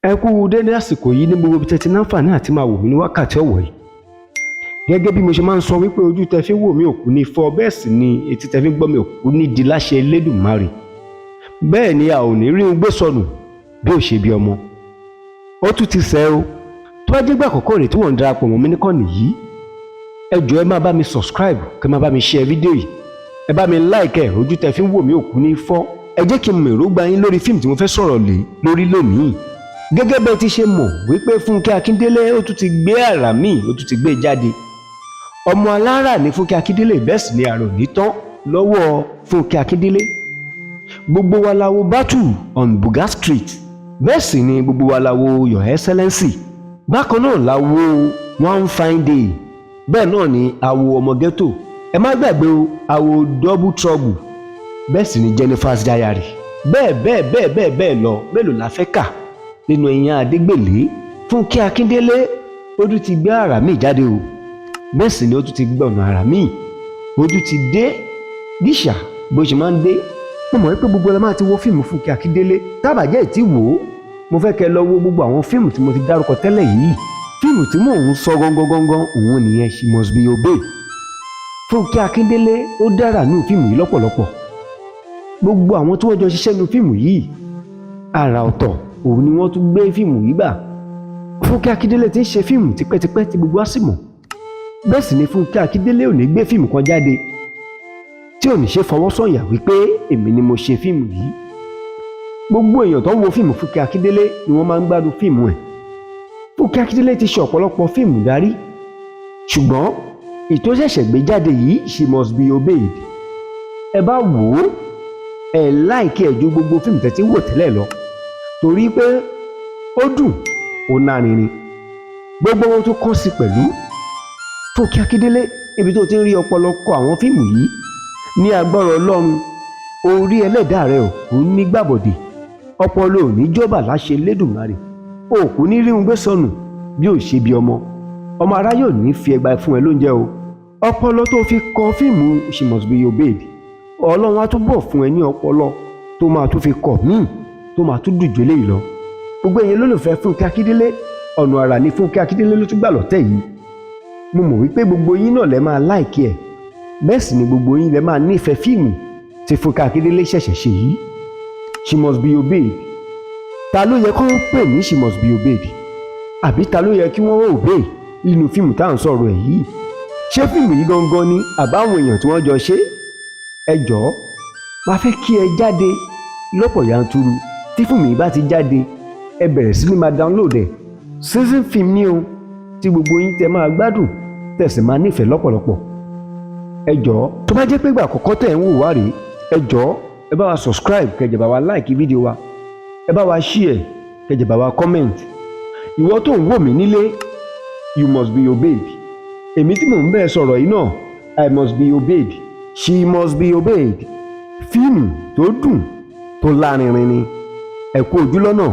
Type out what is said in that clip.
Ẹ kú dédé àsìkò yìí ní gbogbo ibi tẹ́ ti náǹfààní àti máa wò mí ní wákàtí ọ̀wọ̀ yìí. Gẹ́gẹ́ bí mo ṣe máa ń sọ wípé ojú tẹ́ fi ń wò mí ò kú ní fọ́, bẹ́ẹ̀ sì ni etí tẹ́ fi ń gbọ́ mi ò kú ní di láṣẹ Elédùmarè. Bẹ́ẹ̀ ni a ò ní rí un gbé sọnù bí ò ṣe bí ọmọ. Ó tún ti sẹ́ o. Tó bá jẹ́ gbà àkọ́kọ́ rẹ̀ tí wọ́n ń darapọ̀ mọ́ mi níkànnì yìí, ẹ jọ̀ọ́, ẹ máa bá mi subscribe, kẹ́ máa bá mi share fídíò yìí, ẹ bá mi like ẹ. Ojú tẹ́ fi ń wò mí ò kú ní fọ́. Ẹ jẹ́ kí n mọ èròǹgbà yín lórí fíìmù tí mo fẹ́ sọ̀rọ̀ lé lórí lónìí. Gẹ́gẹ́ bẹ́ẹ̀ ti ṣe mọ̀ wípé Fúnkẹ́ Akíndélé, ó tún ti gbé àrà míì, ó tún ti gbé jáde. Ọmọ alára ní Fúnkẹ́ Akíndélé, bẹ́ẹ̀ sì ni àrò ní tán lọ́wọ́ Fúnkẹ́ Akíndélé. Gbogbo wa la wo Battle on Buga Street, bẹ́ẹ̀ sì ni gbogbo wa la wo Your Excellency. Bákan náà la wo One Fine Day, bẹ́ẹ̀ náà ni a wo Ọmọ Ghetto. Ẹ má gbàgbé o, a wo Double Trouble, bẹ́ẹ̀ sì ni Jennifer's Diary, bẹ́ẹ̀ bẹ́ẹ̀ bẹ́ẹ̀ bẹ́ẹ̀ bẹ́ẹ̀ lọ. Mélòó la fẹ́ kà nínú ẹ̀yìn Adégbèlé? Fúnkẹ́ Akíndélé, ó tún ti gbé àrà míì jáde o, bẹ́ẹ̀ sì ni ó tún ti gbọ̀nà àrà míì, ó tún ti dé gíṣà bó ṣe máa ń dé. Mo mọ̀ wípé gbogbo ẹ máa ti wo fíìmù Fúnkẹ́ Akíndélé. Tábàjẹ́ ìtì wò ó, mo fẹ́ kẹ́ lọ wo gbogbo àwọn fíìmù tí mo ti dárúkọ tẹ́lẹ̀ yìí. Fíìmù tí mò ń sọ gangan gangan òun nìyẹn, She Must Be Obeyed. Fúnkẹ́ Akíndélé, ó dára nínú fíìmù yìí lọ́pọ̀lọpọ̀. Gbogbo àwọn tí wọ́n jọ ṣiṣẹ́ nínú fíìmù yìí, àrà ọ̀tọ̀ òun ni wọ́n tún gbé fíìmù yìí gbà. Fúnkẹ́ Akíndélé ti ń ṣe fíìmù tipẹ́tipẹ́ tí gbogbo wa sì mọ̀. Bẹ́ẹ̀ sì ni Fúnkẹ́ Akíndélé ò ní gbé fíìmù kan jáde tí ò ní ṣe fọwọ́ sọ̀yà wípé èmi ni mo ṣe fíìmù yìí. Gbogbo èèyàn tó ń wo fíìmù Fúnkẹ́ Akíndélé ni wọ́n máa ń gbádùn fíìmù ẹ̀. Fúnkẹ́ Akíndélé ti ṣe ọ̀pọ̀lọpọ̀ fíìmù darí, ṣùgbọ́n ìtò ṣẹ̀ṣẹ̀ gbé jáde yìí, She Must Be Obeyed, ẹ bá wò ó, ẹ like ẹ̀ ju gbogbo fíìmù tẹ́ ti wò tẹ́lẹ̀ lọ, torí pé ó dùn, ó nárinrin, gbogbo ohun tó kọ́ sí pẹ̀lú. Fúnkẹ́ Akíndélé, ibi tó ti ń rí ọpọlọ kọ àwọn fíìmù yìí, ní agbára Ọlọ́run, orí ẹlẹ́dàá rẹ ò kú ní gbàbọ̀dè, ọpọlọ ò ní jọba láṣẹ Lédùmarè, ò kú ní rí un gbé sọnù bí ò ṣe bí ọmọ. Ọmọ aráyé ò ní fi ẹgba fún ẹ lóúnjẹ o. Ọpọlọ tó fi kọ fíìmù She Must Be Obeyed, Ọlọ́run á túbọ̀ fún ẹ ní ọpọlọ tó máa tún fi kọ míì tó máa tún dùn jù eléyìí lọ. Gbogbo ẹ̀yin lólùfẹ́ Fúnkẹ́ Akíndélé, ọ̀nà àrà ní Fúnkẹ́ Akíndélé ló tún gbà lọ́tẹ̀ yìí. Mo mọ̀ wípé gbogbo yín náà lẹ máa like ẹ̀, bẹ́ẹ̀ sì ni gbogbo yín lẹ máa nífẹ̀ẹ́ fíìmù tí Fúnkẹ́ Akíndélé ṣẹ̀ṣẹ̀ ṣe yìí, She Must Be Obeyed. Ta ló yẹ kó ń pè ní She Must Be Obeyed, àbí ta ló yẹ kí wọ́n obey nínú fíìmù tá à ń sọ̀rọ̀ ẹ̀ yìí? Ṣé fíìmù yìí gangan ni, àbáwọn èèyàn tí wọ́n jọ ṣe? Ẹ jọ̀ọ́, máa fẹ́ kí ẹ jáde lọ́pọ̀ yanturu. Tí fíìmù yìí bá ti jáde, ẹ bẹ̀rẹ̀ sí ní máa download ẹ̀. Season film ní o, tí gbogbo yín tẹ máa gbádùn, tẹ̀sí máa nífẹ̀ẹ́ lọ́pọ̀lọpọ̀. Ẹ jọ̀ọ́, tó bá jẹ́ pé ìgbà àkọ́kọ́ tẹ̀ ń wò wá rèé, ẹ jọ̀ọ́, ẹ bá wa subscribe, kẹ́ jẹ́ bá wa like fídíò wa, ẹ bá wa share, kẹ́ jẹ́ bá wa comment. Ìwọ tó ń wò mí nílé, you must be obeyed. Èmi tí mò ń bẹ́ẹ̀ sọ̀rọ̀ yìí náà, I must be obeyed. She Must Be Obeyed, fíìmù tó dùn, tó lárinrin ni. Ẹ kú ojú lọ́nà.